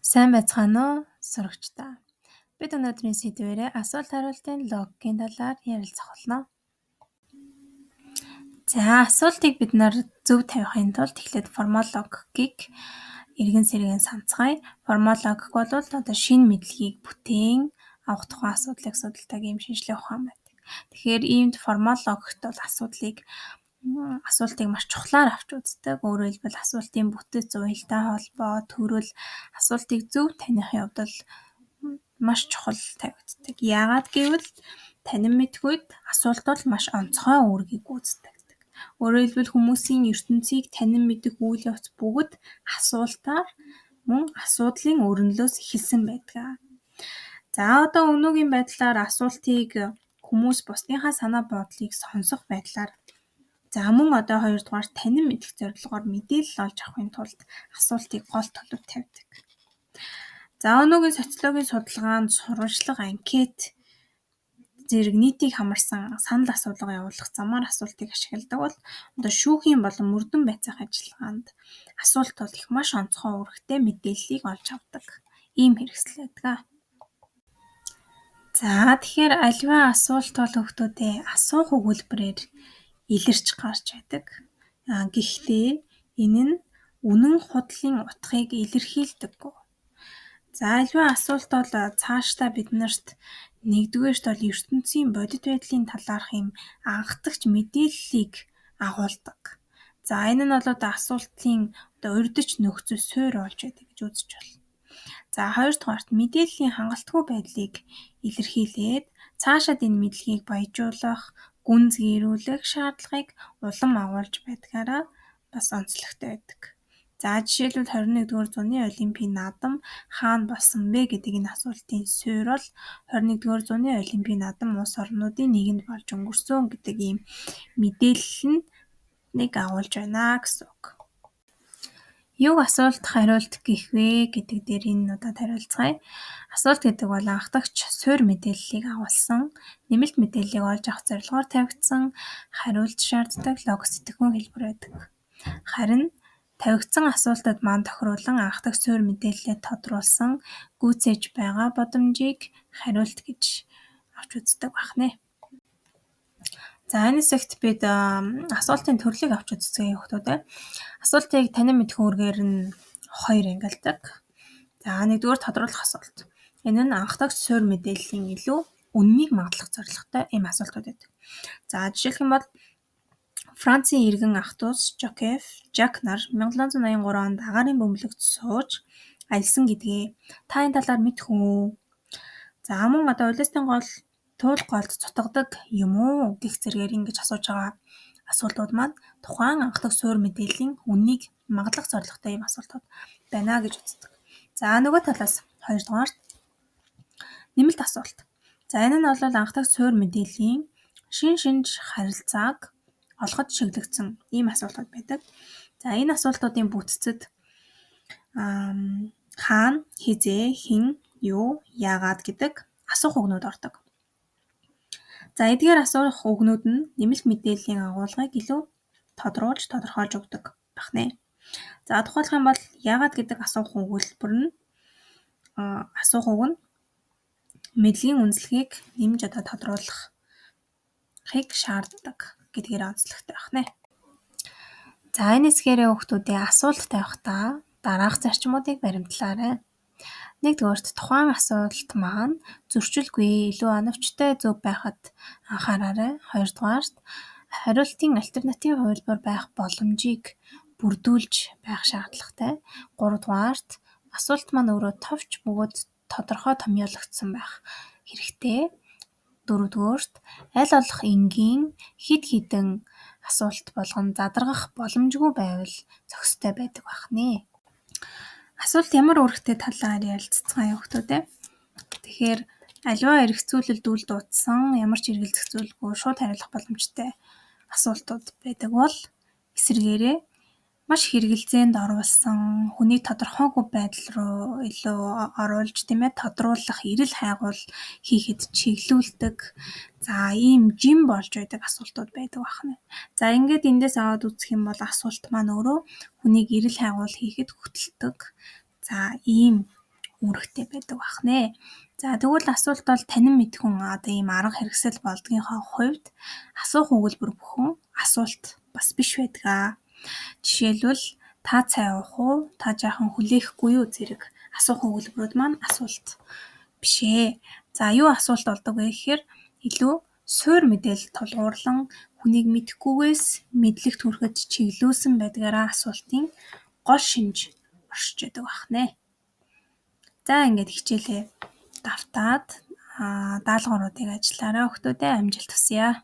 Сайн байцгаана уу, сурагчдаа. Бид өнөөдрийн сэдвээрээ асуулт хариултын логикийн талаар ярилцах болно. За, асуултыг бид нар зөв тавихын тулд эхлээд формал логикийг эргэн сэргэн санацгаая. Формал логик бол одоо шинэ мэдлэгийг бүтээн авах тухайн асуудлыг судалдаг ийм шинжлэх ухаан байдаг. Тэгэхээр иймд формал логикт бол асуултыг маш чухлаар авч үздэг. Өөрөөр хэлбэл асуултын бүтэц, уялдаа холбоо, төрөл, асуултыг зөв таних явдал маш чухал тавигддаг. Яагаад гэвэл танин мэдхүйд асуулт бол маш онцгой үүргийг гүйцэтгэдэг. Өөрөөр хэлбэл хүмүүсийн ертөнцийг танин мэдэх үйл явц бүгд асуултаар мөн асуудлын өрнөлөөс эхэлсэн байдаг. За, одоо өнөөгийн байдлаар асуултыг хүмүүс бусдынхаа санаа бодлыг сонсох байдлаар, за мөн одоо хоёрдугаар танин мэдэх зорилгоор мэдээлэл олж авахын тулд асуултыг гол төлөв тавьдаг. За, өнөөгийн социологийн судалгаанд сурвалжлага, анкет зэрэг нийтийг хамарсан санал асуулга явуулах замаар асуултыг ашигладаг бол одоо шүүхийн болон мөрдөн байцаах ажиллагаанд асуулт бол их маш онцгой үүрэгтэй мэдээллийг олж авдаг ийм хэрэгсэл байдаг. За, тэгэхээр аливаа асуулт бол хүүхдүүдээ асуух өгүүлбэрээр илэрч гарч байдаг. Гэхдээ энэ нь үнэн худлын утгыг илэрхийлдэггүй. За, аливаа асуулт бол цаашдаа бид нарт нэгдүгээрт бол ертөнцийн бодит байдлын талаарх юм анхдагч мэдээллийг агуулдаг. За, энэ нь бол одоо асуултын одоо урдч нөхцөл суурь болж байдаг гэж үзэж байна. За, хоёрдугаарт мэдээллийн хангалтгүй байдлыг илэрхийлээд цаашаад энэ мэдлэгийг баяжуулах, гүнзгийрүүлэх шаардлагыг улам агуулж байдгаараа бас онцлогтой байдаг. За, жишээлбэл 21-р зууны олимпийн наадам хаана болсон бэ гэдэг энэ асуултын суурь бол 21-р зууны олимпийн наадам улс орнуудын нэгэнд болж өнгөрсөн гэдэг ийм мэдээлэл нь нэг агуулж байна гэсэн үг. Юуг асуулт хариулт гэх вэ гэдэг дээр энэ удаад хариулцгаая. Асуулт гэдэг бол анхдагч суурь мэдээллийг агуулсан, нэмэлт мэдээллийг олж авах зорилгоор тавигдсан хариулт шаарддаг логик сэтгэхүйн хэлбэр байдаг. Харин тавигдсан асуултад маань тохируулан анхдагч суурь мэдээллээ тодруулсан, гүйцээж байгаа бодомжийг хариулт гэж авч үздэг байх нэ. За, энэ хэсэгт бид асуултын төрлийг авч үзцгээе хүүхдүүд. Асуултыг танин мэдэх үүргээр нь хоёр ангилдаг. За, нэгдүгээр тодруулах асуулт. Энэ нь анхдагч суурь мэдээллийн илүү үнэнийг магадлах зорилготой ийм асуултууд байдаг. За, жишээлх юм бол Францын иргэн ах дүүс Жозеф Жак нар 1783 онд агаарын бөмбөлөгт сууж аялсан гэдгээ та энэ талаар мэдэх үү? За, мөн одоо улиастын гол туул голд цутгадаг юм уу гэх зэрэгээр ингэж асууж байгаа асуултууд маань тухайн анхдаг суурь мэдээллийн үнэнийг магадлах зорилготой ийм асуултууд байна гэж үздэг. За, нөгөө талаас хоёрдугаарт нэмэлт асуулт. За, энэ нь бол анхдаг суурь мэдээллийн шин шинж харилцааг олоход чиглэгдсэн ийм асуултууд байдаг. За, энэ асуултуудын бүтцэд хаана, хэзээ, хэн, юу, яагаад гэдэг асуух үгнүүд ордог. За, эдгээр асуух үгнүүд нь нэмэлт мэдээллийн агуулгыг илүү тодруулж, тодорхойлж өгдөг байх нэ. За, тухайлах юм бол яагаад гэдэг асуух өгүүлбэр нь асуух үг нь мэдлэгийн үнэлгээг нэмж одоо тодруулахыг шаарддаг гэдгээр онцлогтой байх нэ. За, энэ хэсгээрээ хүүхдүүдээ асуулт тавихтаа дараах зарчмуудыг баримтлаарай. Нэгдүгээрт тухайн асуулт маань зөрчилгүй, илүү оновчтой зөв байхад анхаараарай. Хоёрдугаарт хариултын альтернатив хувилбар байх боломжийг бүрдүүлж байх шаардлагатай. Гуравдугаарт асуулт маань өөрөө товч бөгөөд тодорхой томьёологдсон байх хэрэгтэй. Дөрөвдүгээрт аль болох энгийн хэд хэдэн асуулт болгон задаргах боломжгүй байвал зохистой байдаг байх нэ. Асуулт ямар үүрэгтэй талаар ярилццгаая хүүхдүүд ээ. Тэгэхээр аливаа эргэцүүлэлд үл дуудсан ямар ч эргэлзэх зүйлгүй шууд хариулах боломжтой асуултууд байдаг бол эсрэгээрээ маш хэрэгэлзээнд оруулсан, хүний тодорхойгүй байдал руу илүү оруулж, тийм ээ, тодруулах, эрэл хайгуул хийхэд чиглүүлдэг. За, ийм жим болж байдаг асуултууд байдаг байна. За, ингээд эндээс аваад үзэх юм бол асуулт маань өөрөө хүнийг эрэл хайгуул хийхэд хөтэлдэг. За, ийм үүрэгтэй байдаг байна. За тэгвэл асуулт бол танин мэдхэн одоо ийм арга хэрэгсэл болдгийнхоо хувьд асуух өгүүлбэр бүхэн асуулт бас биш байдаг. Жишээлбэл та цай уух уу? Та жаахан хүлээхгүй юу зэрэг асуух өгүүлбэрүүд маань асуулт биш ээ. За юу асуулт болдог вэ гэхээр илүү суур мэдээлэл тулгуурлан хүнийг мэдэхгүйгээс мэдлэгт хүрэхэд чиглүүлсэн байдгаараа асуултын гол шинж оршиж байдаг байна. За ингээд хичээлээ давтаад даалгавруудыг ажиллаарай, хүүхдүүдээ амжилт хүсье.